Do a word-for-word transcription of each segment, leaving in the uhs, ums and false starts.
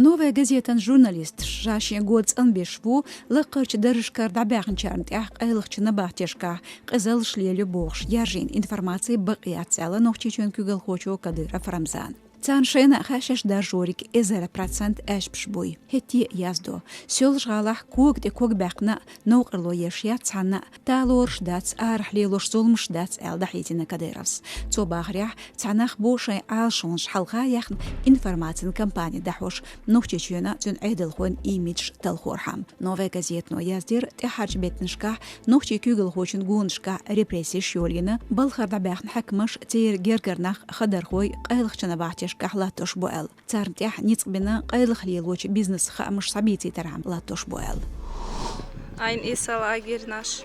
«Новая газетан» журналисташ ша шен го цӀанбеш бу лакхарчу даржашкара дӀабаьхначарна тӀехь къайлахчу набахтешкахь къизаллаш лелайо бохуш яьржина информаци бакъ яц аьлла Нохчийчоьнан куьйгалхочо Кадыров Рамзана. Царна шайна а хаьа шаьш даржориг эзар процент аьшпаш буй. ХӀетте а яздо. Соьлжа-ГӀалахь кога тӀе ког баьккхина новкъарло еш яц цхьанна а, талораш дац, арахь лелош зуламаш дац аьлла дӀахьедина Кадыровс. Цо бахарехь, цхьа нах бу шайн Ӏалашонаш хьалха яьхна информацин кампани дӀахьош, Нохчийчоьнан, цуьнан Ӏедалхойн имидж талхорхьама. «Новая газетано» яздира, тӀаьххьарчу беттанашкахь нохчийн куьйгалхочун гонашкахь репрессеш йолийна, балхара дӀабаьхна хьаькамаш, церан гергара нах хадархой къайлахчу набахтешкахь латтош бу аьлла. Царна тӀехь ницкъ бина къайлаха лелочу бизнесан хаамаш схьабийцийтархьама латтош бу аьлла. Айн иса лагерь наш.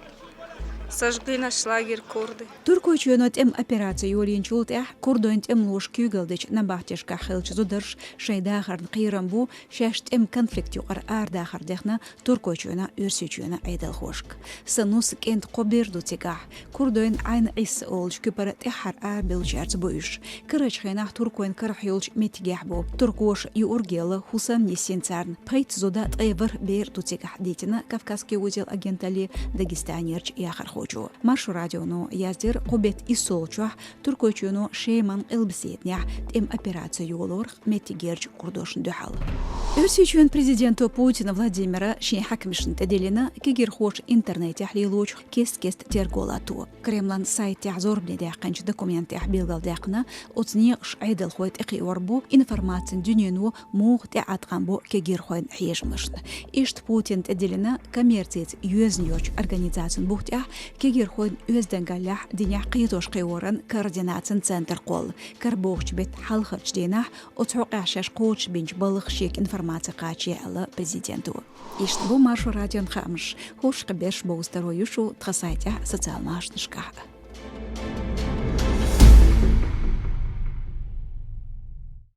Сожгли наш лагерь курды. Туркойчоьно тӀеман операци йолийначул тӀаьхьа курдойн тӀемалоша куьйгалла дечу набахтешкахь хиллачу зударша шайн дахарна кхерам бу шаьш тӀеман конфликт юкъара арадахар дехна Туркойчоьнан, Оьрсийчоьнан Ӏедалхошка. Сан нус, кӀентан кхо бер ду цигахь. Курдойн Ӏайн Ӏисса олучу куьпара тӀаьххьара арабевллачаьрца бу уьш. Карарчу хенахь туркойн карахь йолчу меттигехь бу. Туркоша юург елла хӀусам нисйина царна. Пхийтта зуда, ткъе ворхӀ бер ду цигахь, дитина «Кавказский узел» агенталлин Дагестанерчу яхархочо. Маршо радионо яздира, кху беттан иссолгӀачохь Туркойчоьно Шеман къилбаседанехь тӀеман операци йолорах меттигерчу курдошна дуьхьал. Оьрсийчоьнан президента Путин Владимира шен хьаькамашна тӀедиллина кегирхоша интернетехь лелочух кест-кеста терго латто. Кремлан сайтехь зорбане даьккхинчу документехь билгалдаьккхина, оцу некъаша Ӏедалхой тӀекхиор бу информацин дуьнено муха тӀеӀаткъам бо кегирхойн хьежамашна. Иштта Путинна тӀедиллина коммерцица йоьзна йоцчу организацин бух тӀехь кегирхойн оьздангаллехь динехь кхетош-кхиоран координацин центр кхолла. Карарчу беттан хьалхарчу дийнахь оцу хьокъехь шаьш кхочушбинчу балхах шега информаци кхачаелла президента. Иштта бу Маршо радион хаамаш. ХӀорш кхин берш бовза таро ю шу тхан сайтехь, социал машанашкахь.